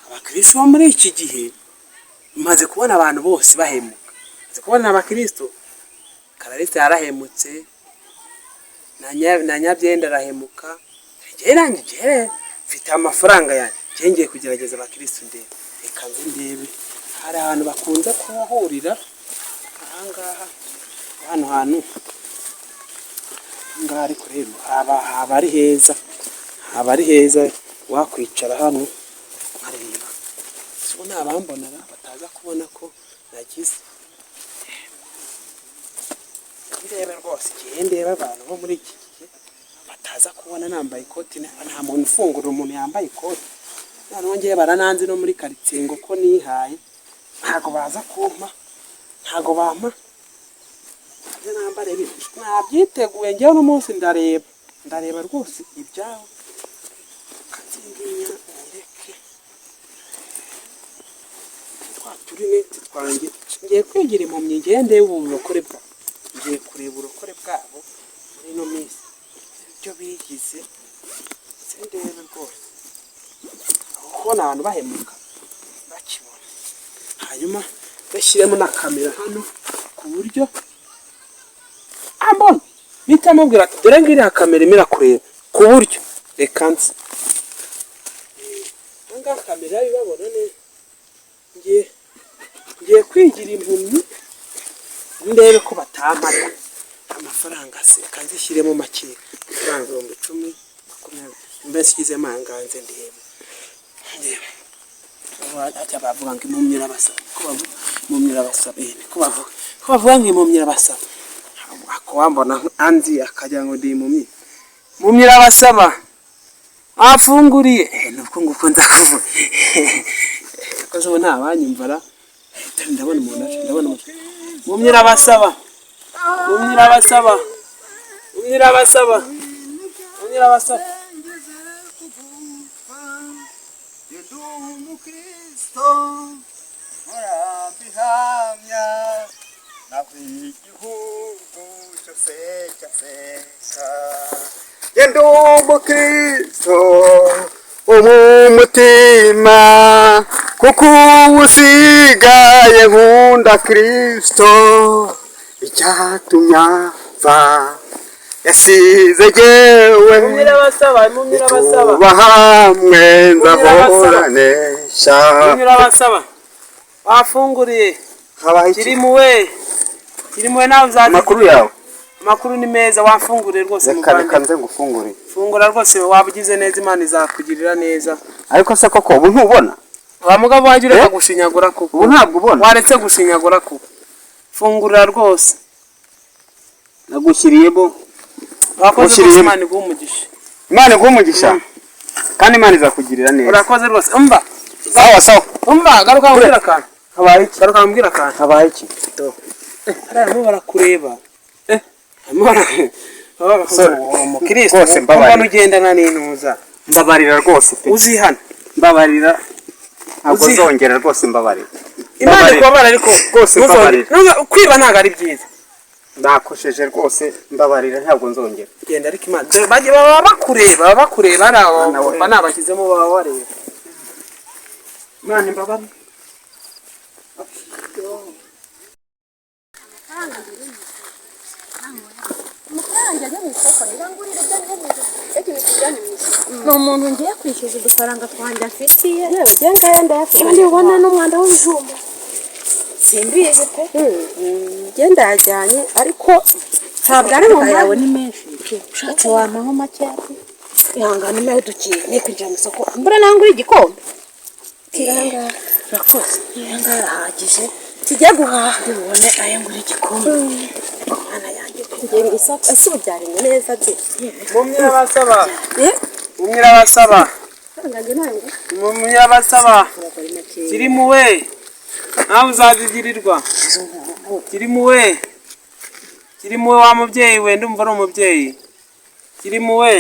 Abakristo bo muri iki gihe, maze kubona abantu bose bahemuka. Maze kubona abakristo, Kararisa yarahemutse, na Nyabyenda arahemuka. Njyewe nanjye, njyewe mfite amafaranga yanjye, njyewe ngiye kugerageza abakristo ndebe. Reka nze ndebe, hari ahantu bakunze kuhurira ahangaha, hano hantu ahangaha. Ariko rero haba ari heza, haba ari heza, wakwicara hano nkareba. Ubu ni abambonera bataza kubona ko nagize. Ndebe rwose, igihe ndeba abantu bo muri iki gihe bataza kubona nambaye ikoti. Nta muntu ufungura umuntu yambaye ikoti. Noneho ngewe barananze no muri karitsiye ngo ko nihaye, ntago baza kumpa, ntago bampa. Nze nambare bino, nabyiteguye ngewe. Uno munsi ndareba, ndareba rwose ibyabo. Kanzinginya nyereke twa turineti twanjye. Ngiye kwigira impumyi, ngiye ndebe ubu burokore bwabo, ngiye kureba uburokore bwabo muri ino minsi, ibyo bigize. Nze ndebe rwose, aho kubona abantu bahemuka bakibona. Hanyuma bashyiremo na kamera hano ku buryo ambona mpita amubwira ati: "Dore ngiriya kamera irimo irakureba." Ku buryo reka nze aha ngaha kamera ibabona neza. Ngiye kwigira impumyi ndebe ko batampata amafaranga. Se kanzishyiremo make, amafaranga 10,000, 20, mbese ishyizemo aya ngaya. Nze ndebe, ndebe. Ajya bavuga ngo impumyi irabasaba, ko bavuga impumyi irabasaba, niko bavuga, ko bavuga ngo impumyi irabasaba. Ako wambona anzi akagira ngo ndi impumyi. Impumyi irabasaba, afunguriye. Nuko nguko nza kuvuga ko ubu nta banyumva ra. Dore ndabona umuntu aje, ndabona umuntu. Impumyi irabasaba, impumyi irabasaba, impumyi irabasaba, impumyi irabasaba. Ngeze kugupfa, ndi umukristo, murabihamya, naho igihugu cyose cyaseka. Ndi umukristo wo mu mutima, kuko ubu usigaye nkunda Kristo. Icyatumye apfa yasize jyewe, Impumyi irabasaba, impumyi irabasaba. tuba hamwe nzahoranesha. Impumyi irabasaba, wafunguriye. Habaye iki? Kirimuwe, kirimuwe, nawe uzazi. Amakuru yawe? Amakuru ni meza, wafunguriye rwose. Reka reka. Muvandimwe. Nze ngufungurire. Fungura rwose, waba ugize neza, Imana izakugirira neza. Ariko se koko ubu ntubona? Wa mugabo, wajya ureka Eh? gushinyagura koko. Ubu ntabwo ubona? Waretse gushinyagura koko, fungura rwose. Nagushyiriyemo. Wakoze rwose. Ushyiriyemo. Imana iguhe umugisha. Imana iguhe umugisha, kandi Imana izakugirira neza. Urakoze rwose, umva. Sawa sawa. Umva, garuka mbwira akantu. Habaye iki? Garuka mbwira akantu. Habaye iki? Hariya barimo barakureba, barimo Sorry. Umukristo Rwose mbabarira. mbona ugendana n'intuza. Mbabarira rwose pe. Uzihana. Mbabarira, ntabwo nzongera rwose, mbabarira. Imana Mbabarira. ikubabara ariko. Rwose mbabarira. Kwiba ntabwo ari byiza. Nakosheje rwose, mbabarira, ntabwo nzongera. Genda, ariko Imana, dore bajya baba bakureba, baba bakureba ari abo. Mwana we. Mba nabashyizemo, baba bareba. Imana imbabarire. Amafaranga ajya mu isoko nirangurire ibyo nkeneye, ikintu kijyanye mu isoko. Ni umuntu ngiye kwishyuza udufaranga twanjye afitiye. Yewe, njye ngaya ndayafite. Niba ndibubone n'umwanda w'ibijumba, simbizi pe. Njye ndayajyanye, ariko ntabwo ari mu yawe mpamvu. Ni menshi, ushatse wampaho makeya pe. Ihangane umeho dukiye ni kwinjira mu isoko, mbura nangura igikombe. Ngaha. Urakoze, aya ngaya arahagije. Tujye guhaha. Ndibubone ayo ngura igikombe, mwana yanjye. Ngiye mu isoko, ese ubu byaremye neza de? Impumyi irabasaba. Eh? Impumyi irabasaba. Amafaranga njye ntabwo Impumyi irabasaba. ntabwo ari makeya. Kirimuwe, nawe uzazigirirwa. Kirimuwe, kirimuwe, wa mubyeyi we, ndumva ari umubyeyi. Kirimuwe,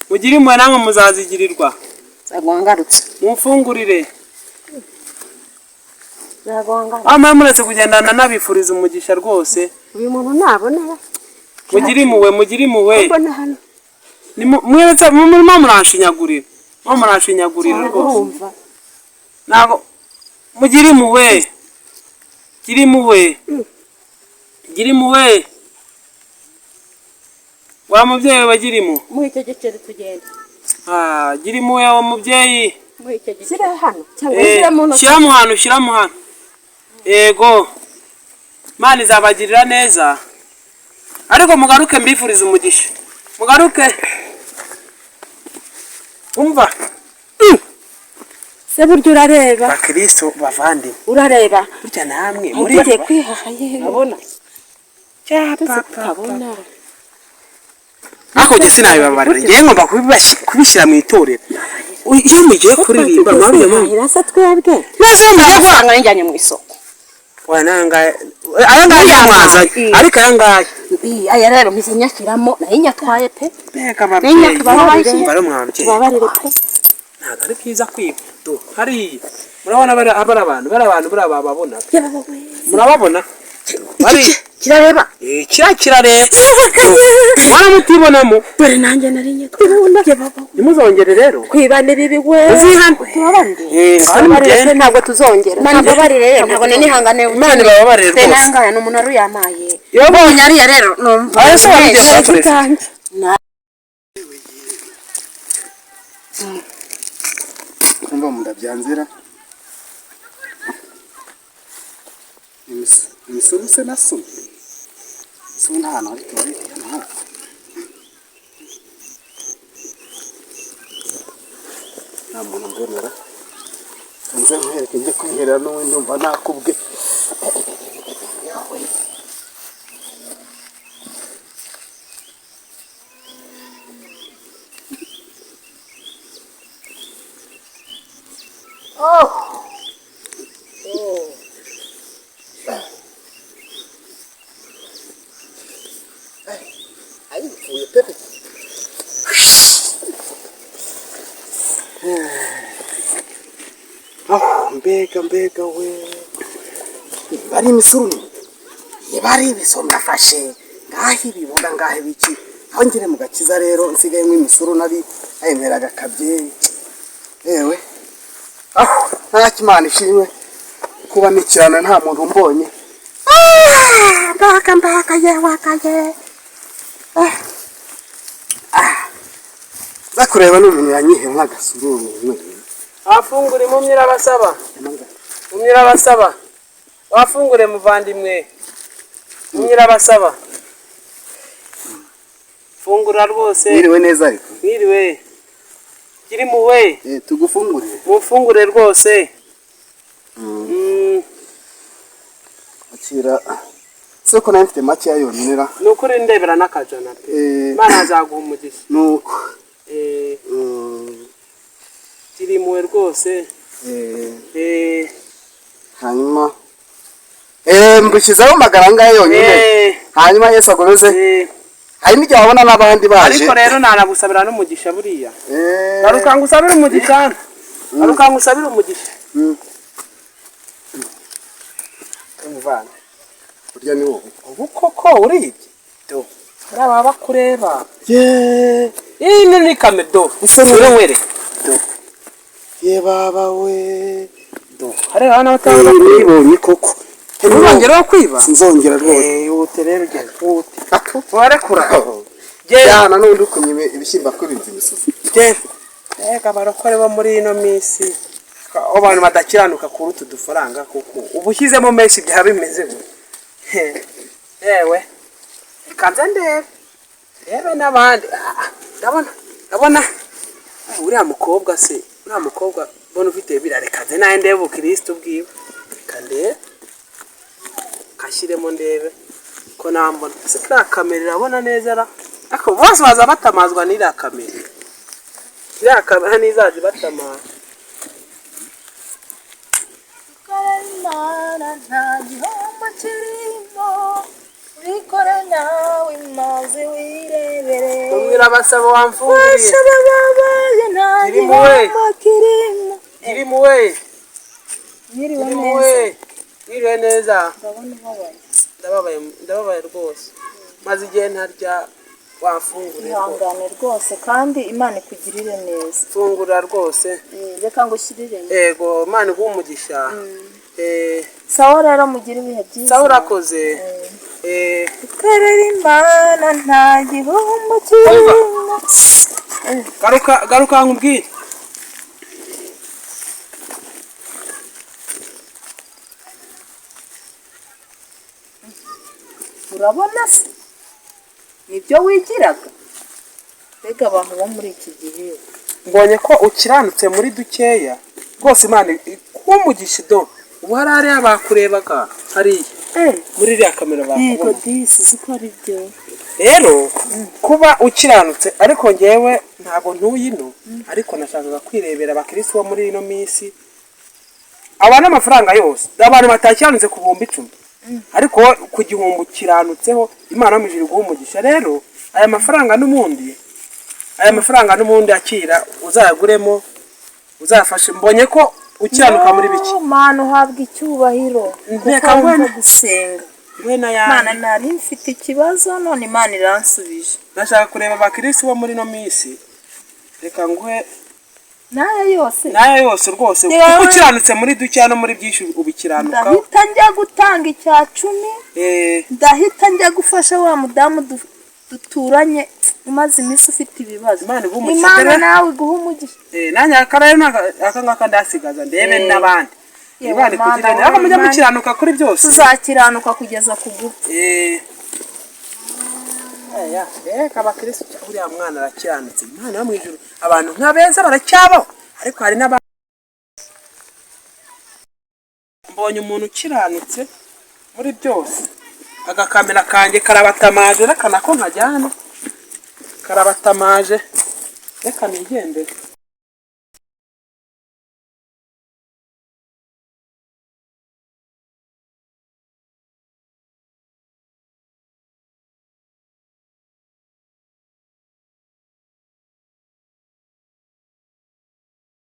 mugire impuhwe namwe muzazigirirwa. Ntabwo wangarutse. Mumfungurire. Ntabwo wangarutse. Amwe muretse kugendana n'abifuriza umugisha rwose. Uyu muntu nabonera. Mugire impuhwe, mugire impuhwe. Mbona hano. Mwese murimo muranshinyagurira. Murimo muranshinyagurira rwose. Urumva. Ntabwo mugire impuhwe. Gira impuhwe. Gira impuhwe. Wa mubyeyi we gira impuhwe. Muhe icyo giceri tugende. Ah, gira impuhwe wa mubyeyi. Muhe icyo giceri. Shyira hano cyangwa Eh, ushyire mu ntoki. shyira mu hantu, shyira mu hantu. Yego. Imana izabagirira neza. Ariko mugaruke mbifurize umugisha. Mugaruke. Umva. Se burya urareba. Bakristo bavandimwe. Urareba. Burya namwe Ugiye mureba. kwihaha yewe. Urabona? Tuzi kutabona. Ariko njye sinabibabarira. Njye ngomba kubishyira mu itorero. Iyo mugiye kuririmba mwabiye mu. Kwihahira se twebwe. Neza iyo mugiye guha. Usanga yijyanye mu isoko. Wa nanga aya ngaya mwazanye. Ariko aya ngaya. Ii, aya rero mpise nyashyiramo nayo nyatwaye pe. Mbega ababyeyi. Tubabarire. Umva rero mwa babyeyi. Tubabarire pe. Ntabwo ari byiza kwiba. Do hariya murabona bari abantu bari abantu bari bababona. Murababona bari Kirareba. eh kira kirareba waramutibonamo. Dore nanjye nari nyatwaye. Ntimuzongere rero. Kwiba ni bibi we. Uzihane. Tubabarire. Eh, ngaho Tubabarire nimugende. pe ntabwo tuzongera. Imana ibabarire rero ntabwo nihangane. Imana ibababarire Pe rwose. nangaya ni umuntu aruyamaye. Iyo Mbonye ariya rero numva. Aya se wari ugiye kuyakoresha? Kumva mu ndabyanzira imisuru se nasomye so nta hantu hari tuwarete hano hafi nta muntu mbonera nze nkwereke njye kwiherera n'ubundi ndumva nakubwe. Ayipfuye pepe. Ah, mbega mbega we, bari imisuru niba ari ibisoro ndafashe ngaho ibiboga ngaho ibiki aho ngire mu gakiza rero nsigayemo imisuru nari ayemeraga akabyeyi yewe aho ntacyo Imana ishimwe kuba nikirana nta muntu umbonye. Ah, mbaka mbaka yewe akaye. Za kureba n'umuntu yanyihera nk'agasururu. Afungure impumyi irabasaba. Impumyi irabasaba. Wafungure muvandimwe. Impumyi irabasaba. Fungura rwose. Mwiriwe neza ariko. Mwiriwe. Gira impuhwe. Eh, tugufungurire. Mufungure rwose. Akira se ko nari mfite makeya yonyine ra. Ni ukuri ndebera n'akajana pe. Eh, Imana azaguha umugisha. Nuko. Eh, gira impuhwe rwose. Eh, Eh, hanyuma mbushyizeho magana angahe yonyine. eh, Hanyuma Yesu akomeze. eh. Hari n'igihe wabona n'abandi baje. Ariko rero nanagusabira n'umugisha buriya. Eh, Garuka ngusabire umugisha. Garuka ngusabire umugisha. Umuvana. Burya ni wowe. Ubu koko uribye? Do. Hari abakureba. Ye, Iyi ni kamera do. Ese ni- Ure were. Do. ye baba we. Do. Hari abana batanga Nibonye koko. Ntuzongere kwiba? Sinzongera rwose. Eh, wute rero genda. Wute. Warekura. Genda. Jyana n'undi ukunye ibishyimbo akubinze imisozi. Genda. Ega abarokore bo muri ino minsi aho abantu badakiranuka kuri utu dufaranga kuko uba ushyizemo menshi byaba bimeze gutya. Yewe reka nze ndebe ndebe n'abandi. Ah, ndabona ndabona. Ah, uriya mukobwa se uriya mukobwa mbona ufite biriya reka nze nawe ndebe ubukirisitu bwiwe reka ndebe kashyiremo ndebe ko nambona se kiriya kamera irabona neza ra ariko bose baza batamazwa n'iriya kamera iriya kamera ntizaza ibatamaza. Imana nta gihombo kirimo ubikore nawe maze wirebere. Umwira abasaba wamfunguriye. Basaba babaye nta Iri muwe. gihombo kirimo. Iri muwe. Mwiriwe Iri neza. muwe. Mwiriwe neza. Ndabona ubabaye. Ndababaye ndababaye rwose. Maze igihe ntarya Wamfungurira rwose. Ihangane rwose kandi Imana ikugirire neza. Fungura rwose. Reka ngushyirire. Ego, Imana iguhe umugisha. Sawa rero, mugire ibihe byiza. Sawa, urakoze. Korera Imana nta gihombo kirimo. Garuka, garuka nkubwire. Urabona se nibyo wigiraga? Mbega abantu bo muri iki gihe! Mbonye ko ukiranutse muri dukeya rwose, Imana iguhe umugisha. Do ubu hari hariya bakurebaga hariya muri iriya kamera Yego. bakubona. Disi uzi ko ari byo. Rero kuba ukiranutse, ariko ngewe ntabwo ntuye ino, ariko nashakaga kwirebera abakirisitu bo muri ino minsi. Aba n'amafaranga yose, abantu batakiranutse ku 10,000, ariko wowe ku gihumbi ukiranutseho. Imana yo mu ijuru iguha umugisha. Rero aya mafaranga n'ubundi akira, uzayaguremo, uzayafashe. Mbonye ko ukiranuka muri bike. No, Mana uhabwa icyubahiro kuko Nteka wumva ngwene. gusenga. We n'ayandi. Mana, nari mfite ikibazo none Imana iransubije. Ndashaka kureba abakirisitu bo muri ino minsi. Reka nguhe N'aya yose. N'aya yose rwose. Yewe. Kuko ukiranutse muri dukeya, no muri byinshi ubikiranukaho. Ndahita njya gutanga 10%. Ndahita njya gufasha wa mudamu duturanye umaze iminsi ufite ibibazo. Imana iguhe umugisha. Imana Rero. nawe iguhe umugisha. Nanjye aka rero aka ngaka ndasigaza ndebe n'abandi. Yewe, Imana ikugirire Mana neza. Ariko mujye we, mukiranuka kuri byose. Tuzakiranuka kugeza ku gupfa. Aya, reka abakirisitu, uriya mwana arakiranutse. Imana yo mu ijuru, abantu nka beza baracyabaho, ariko hari n'abandi. Mbonye umuntu ukiranutse muri byose. Agakamera kanjye karabatamaje, reka nako nkajyana. Karabatamaje, reka nigendere.